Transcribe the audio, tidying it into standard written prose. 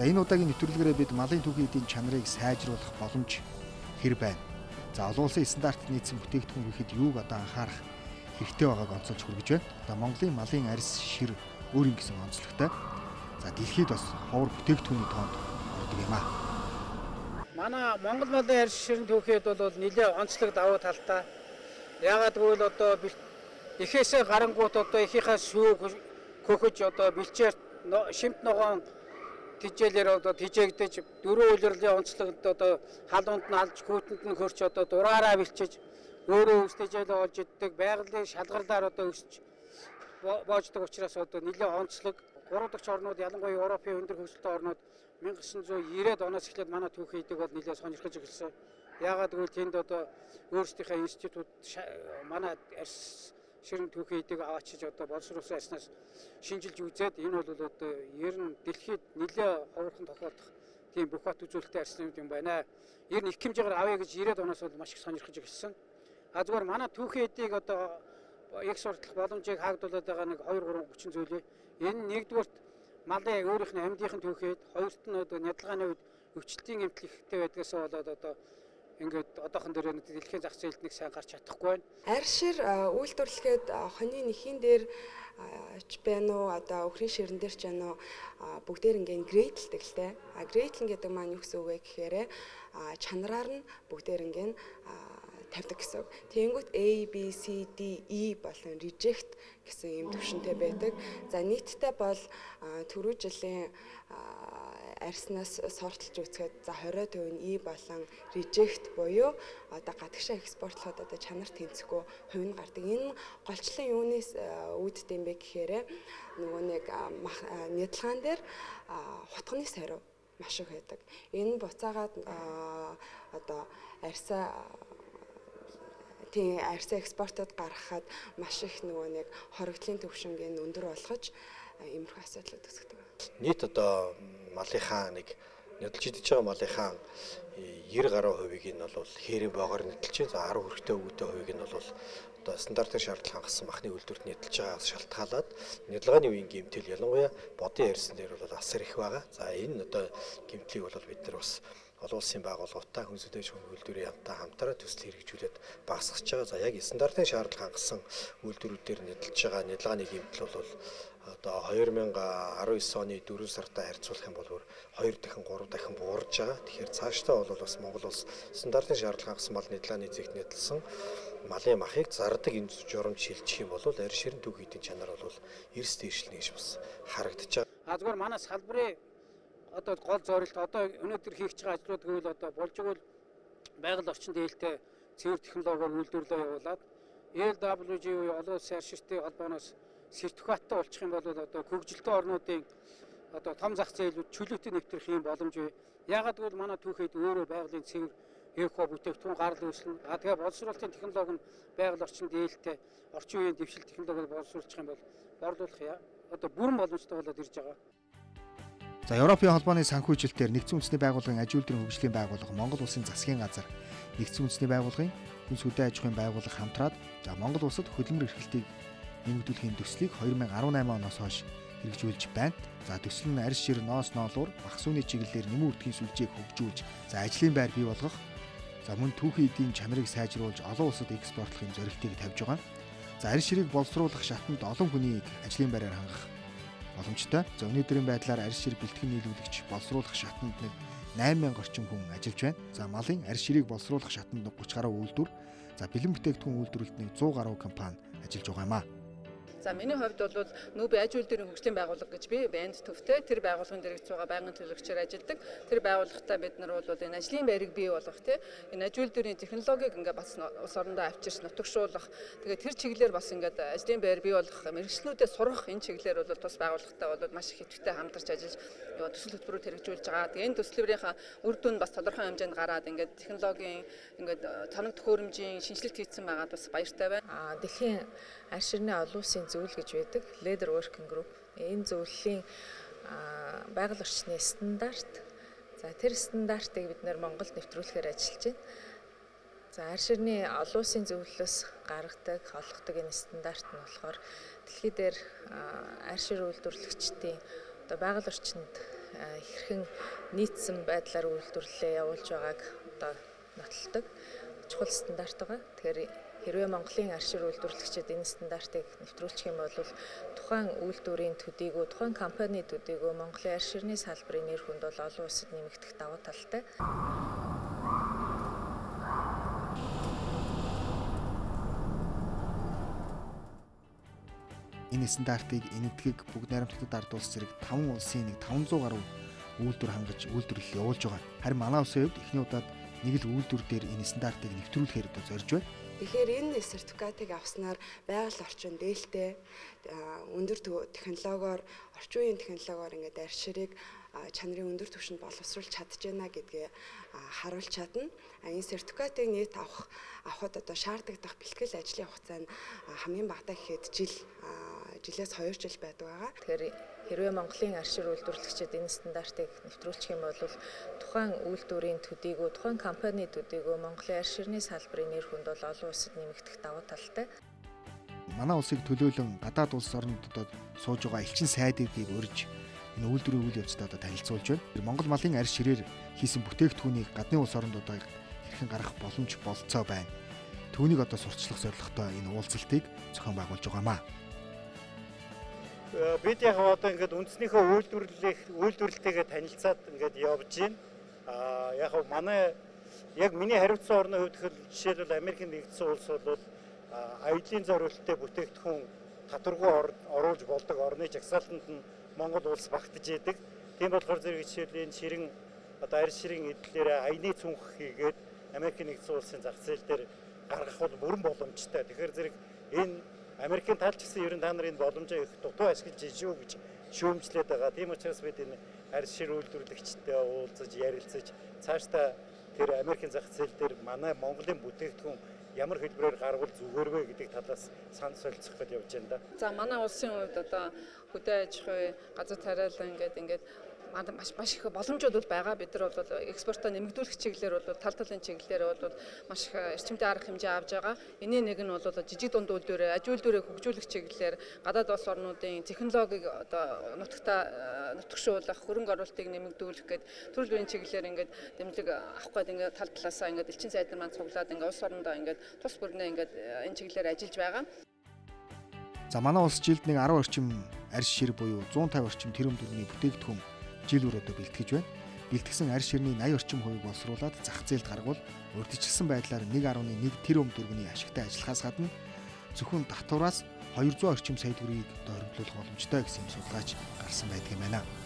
За, энэ удаагийн нэвтрүүлгээрээ бид малын түүхий эдийн чанарыг сайжруулах боломж хэр байна? За, олон улсын стандартад нийцсэн бүтээгдэхүүн гэхэд юуг одоо анхаарах хэрэгтэй байгааг онцолж хүргэж байна. Одоо Монголын малын арьс шир өөр юм гэсэн онцлогтой. За, дэлхийд бас ховор бүтээгдэхүүний тоонд ордог юм аа. Манай Монгол малын арьс ширэн түүхийд бол нэлээд онцлог давуу талтай. Яагаад гэвэл одоо эхээсээ гарангуут одоо эхийнхээ сүүг хөхөж, одоо бэлчээр шимт ногоон тижээлэр одоо тижээгдэж, дөрвөн улирлын онцлогт одоо халуунд нь алж, хүүтэнд нь хөрч, одоо дураараа бэлчиж, өөрөө өвс тижээлээ олж иддэг, байгалийн шалгарлаар одоо өсч боождог учраас одоо нэлээд онцлог. Гурав дахь орнууд, ялангуяа Европын өндөр хөгжилтэй орнууд 1990-ад оноос эхлээд манай түүхий эдийг бол нэлээд сонирхож эхэлсэн. Яагаад гэвэл тэнд одоо өөрсдийнхээ институт манай арьс ширэн түүхий эдийг аваачиж, одоо боловсруулсан арьснаас шинжилж үзээд, энэ бол одоо ер нь дэлхийд нэлээд ховорхон тохиолдох тийм бүх бат үзүүлэлттэй арьсны юм байна. Ер нь их хэмжээгээр авъя гэж 90-ад оноос бол маш их сонирхож эхэлсэн. А зүгээр манай түүхий эдийг одоо экспортлох боломжийг хаагдуулаад байгаа нэг 2 3 30 зүйлээ. Энэ нэгдүгээрт малын өөрийнх нь амьдынх нь түүхий эд, хоёрт нь одоо нядалгааны үед өвчлөлтийн гэмтэл ихтэй байдгаас болоод одоо ингээд одоохон дээр дэлхийн зах зээлд нэг сайн гарч чадахгүй байна. Арь шир үйлдвэрлэхэд хонины нэхийн дээр ч байна уу, одоо өхрийн ширэн дээр ч байна уу, бүгдээр ингээд grade лдэг л дээ. А grade лэн гэдэг маань юу гэсэн үг вэ гэхээр чанараар нь бүгдээр ингээд тавьдаг гэсэн үг. Тэгэнгүүт A, B, C, D, E болон reject гэсэн ийм төвшөнтэй байдаг. За, нийтдээ бол түрүү жилийн арьснаас сортлж үзэхэд, за, 20% нь E болон reject буюу одоо гадагшаа экспортлоход одоо чанар тэнцэхгүй хувь нь гардаг. Энэ голчлон юунаас үүддэг юм бэ гэхээр нөгөө нэг нядалгаан дээр хутганы сариу маш их байдаг. Энэ буцаагаад одоо арьсаа, тийм, арьсаа экспортод гаргахад маш их нөгөө нэг хорогдлын төвшингийн өндөр болгож иймэрхүү асуудлууд үүсгэдэг. Нийт одоо малынхаа нэг нядалж идэж байгаа малынхаа 90 гаруй хувийг нь бол хээрийн боогоор нядалж байна. За, 10 хүрэхтэй өвгөтэй хувийг нь бол одоо стандартын шаардлага хангасан махны үйлдвэрт нядалж байгаагаас шалтгаалаад нядалгааны үеийн гэмтэл ялангуяа бодын арьсан дээр бол асар их байгаа. За, энэ одоо гэмтлийг бол бид нар бас олон улсын байгууллагуудтай, хүнс хөдөө аж ахуйн үйлдвэрийн яамтай хамтраа төсөл хэрэгжүүлээд багасгаж байгаа. За, яг стандартын шаардлага хангасан үйлдвэрүүдээр нядалж байгаа нядалгааны гэмтэл бол одоо 2019 оны 4 сартаа харьцуулах юм бол 2 дахин 3 дахин буурж байгаа. Тэгэхээр цаашдаа бол бас Монгол улс стандартын шаардлага хангасан мал нядалгааны зэгт нядалсан малын махыг зардаг энэ журамд шилжих юм бол арь ширэн түүхий эдийн чанар бол эрс дээшлэнэ гэж бас харагдаж байгаа. А зүгээр манай салбарын одоо гол зорилт, одоо өнөөдөр хийх байгаа ажлууд гэвэл одоо болж игэл байгаль орчин дээлтэй цэвэр технологиор үйлдвэрлэлээ явуулаад, LWG буюу олон улсын арширтын холбооноос сертификаттай болчих юм бол одоо хөгжилтэй орнуудын одоо том зах зээлүүд чөлөөтэй нэвтрэх юм боломж бий. Яагаад гэвэл манай түүхий эд өөрөө байгалийн цэвэр эко бүтээгдэхүүн гарал үүслэнэ. А тэгээ боловсруулалтын технологи нь байгаль орчин дээлтэй орчин үеийн дэвшил технологиг боловсруулчих юм бол борлуулах одоо бүрэн боломжтой болоод ирж байгаа. За, Европын холбооны санхүүжилтээр Нэгдсэн Үндэсний Байгууллагын Аж үйлдвэрийн хөгжлийн байгууллага, Монгол Улсын засгийн газар, Нэгдсэн Үндэсний Байгууллагын хүнс хөдөө аж ахуйн байгууллага хамтраад, за, Монгол улсад хөдөлмөр эрхлэлтийг нэмэгдүүлэхийн төслийг 2018 оноос хойш хэрэгжүүлж байна. За, төсөл нь арьс шир, ноос ноолуур, мах сүүний чиглэлээр нэмэн үрдгийн сүлжээг хөгжүүлж, за, ажлын байр бий болгох, за, мөн түүхий эдийн чанарыг сайжруулж олон улсад экспортлох юм зорилтыг тавьж байгаа. За, арьс ширийг боловсруулах шатанд олон хүнийг ажлын байраар хангах боломжтой. За, өнөөдрийн байдлаар арьс шир бэлтгэн нийлүүлэгч боловсруулах шатанд нэг 8000 орчим хүн ажиллаж байна. За, малын арьс ширийг боловсруулах шатанд 30 гаруй үйлдвэр, за, бэлэн бүтээгдэхүүн үйлдвэрлэлд нэг 100 гаруй компани ажиллаж байгаа юм аа. За, миний хувьд бол НҮБ аж үйлдвэрийн хөгжлийн байгууллага гэж би банд төвтэй тэр байгууллагын дэргэд суугаа байнгын төлөөлөгчөөр ажилладаг. Тэр байгууллагатай бид нар бол энэ ажлын байрыг бий болгох, тий, энэ аж үйлдвэрийн технологиг ингээ бас улс орондоо авчирч нутагшуулах. Тэгээ тэр чиглэлээр бас ингээд ажлын байр бий болгох, мэргэжлүүдээ сургах энэ чиглэлээр бол тус байгууллагатай бол маш их идэвхтэй хамтарч ажиллаж төсөл хөтөлбөрүүд хэрэгжүүлж байгаа. Тэгээ энэ төслөрийнхаа үр дүн бас тодорхой хэмжээнд гараад ингээд технологийн ингээд тоног төхөөрөмжийн шинэчлэлт хийцэн байгаад бас баяртай байна. Дэлхийн арь ширний олон улсын зөвлөл гэж байдаг. Leather Working Group. Энэ зөвлөлийн байгаль орчны стандарт. За, тэр стандартыг бид нэр Монголд нэвтрүүлэхээр ажиллаж байна. За, арь ширний олон улсын зөвлөлөөс гаргадаг, олгодог энэ стандарт нь болохоор дэлхий дээр арь шир үйлдвэрлэгчдийн одоо байгаль орчинд хэрхэн нийцсэн байдлаар үйлдвэрлэлээ явуулж байгааг одоо нотолдог чухал стандарт байгаа. Тэгэхээр хэрвээ Монголын аршир үйлдвэрлэгчид энэ стандартыг нэвтрүүлчих юм бол тухайн үйлдвэрийн төдийгөө, тухайн компани төдийгөө Монголын арширны салбарын нэр хүнд бол олон улсад нэмэгдэх давуу талтай. Энэ стандартыг Энэтхэг, бүгд найрамдах ард улс зэрэг 5 улсын нэг 500 гаруй үйлдвэр хангаж үйлдвэрлэл явуулж байгаа. Харин манай улсын хувьд эхний удаад нэг л үйлдвэр дээр энэ стандартыг нэвтрүүлэхээр одоо зорж байна. Тэгэхээр энэ сертификатыг авснаар байгаль орчин дээлтэй өндөр технологиор, орчин үеийн технологиор ингээд арширыг чанарын өндөр түвшинд боловсруулж чадж байна гэдгээ харуулж чадна. Энэ сертификатыг нийт авахд одоо шаардлагатай бэлтгэл ажлын хугацаа нь хамгийн багадаа гэхэд жилээс 2 жил байдаг байгаа. Тэгэхээр хэрвээ Монголын аршир үйлдвэрлэгчид энэ стандартыг нэвтрүүлчих юм бол тухайн үйлдвэрийн төдийгөө, тухайн компани төдийгөө Монголын арширны салбарын нэр хүнд бол олон улсад нэмэгдэх давуу талтай. Манай улсыг төлөөлөн гадаад улс орнуудад сууж байгаа элчин сайдыг урьж энэ үйлдвэрийн үйл явцтай одоо танилцуулж байна. Монгол малын арь ширээр хийсэн бүтээгдэхүүнийг гадны улс орнуудад хэрхэн гаргах боломж болцоо байна. Түүнийг одоо сурталчлах зорилготой энэ уулзалтыг зохион байгуулж байгаамаа. Бид яг одоо ингээд үндснийхөө үйлдвэрлэлтэйгээ танилцаад ингээд явж байна. Яг манай яг миний хариуцсан орны хувьд жишээлбэл Америкийн нэгдсэн улс бол аяллын зориулттай бүтээгдэхүүн татваргүй оруулж болдог орны жагсаалтанд нь Монгол улс багтаж идэг. Тийм болохоор зэрэг жишээлбэл энэ ширэн одоо арь ширэн эдлээрээ аяны цүнх хийгээд Америкийн нэгдсэн улсын зах зээл дээр гаргах бол бүрэн боломжтой. Тэгэхээр зэрэг энэ Америкийн тал ч гэсэн ер нь та нарын боломжоо их дутуу ашиглаж шүү гэж шүүмжлээд байгаа. Тийм учраас бид энэ арь шир үйлдвэрлэгчтэй уулзаж, ярилцаж цаашдаа тэр Америкийн зах зээл дээр манай Монголын бүтээгдэхүүн ямар хэлбэрээр гарвал зүгээр вэ гэдэг талаас санал солилцох гэж явж байна да. За манай улсын хувьд одоо хөдөө аж ахуй, газар тариалан ингээд маш их боломжууд бол байгаа. Бид нар бол экспортоо нэмэгдүүлэх чиглэлээр бол тал талын чиглэлээр бол маш их эрчимтэй арга хэмжээ авч байгаа. Энийн нэг нь бол жижиг дунд үйлдвэрээ, аж үйлдвэрээ хөгжүүлэх чиглэлээр гадаад улс орнуудын технологиг одоо нутагтаа нутагшуулах, хөрөнгө оруулалтыг нэмэгдүүлэх гээд төрөл бүрийн чиглэлээр ингээд дэмжлэг авах гээд ингээд тал талаасаа ингээд элчин сайд нар маань цуглаад ингээд улс орондоо ингээд тус бүрнээ ингээд энэ чиглэлээр ажиллаж байгаа. За манай улс жилд нэг 10 орчим арь шир буюу 150 орчим тэрбум төгрөгийн бүтээгдэхүүн жил бүр одоо бэлтгэж байна. Бэлтгэсэн арь ширний 80 орчим хувийг боловсруулад зах зээлд гаргавал урьдчилсан байдлаар 1.1 тэрбум төгрөгийн ашигтай ажиллахаас гадна зөвхөн татвараас 200 орчим сая төгрөгийг одоо хоригдлуулах боломжтой гэсэн юм судалгаач гарсан байдаг юм байна.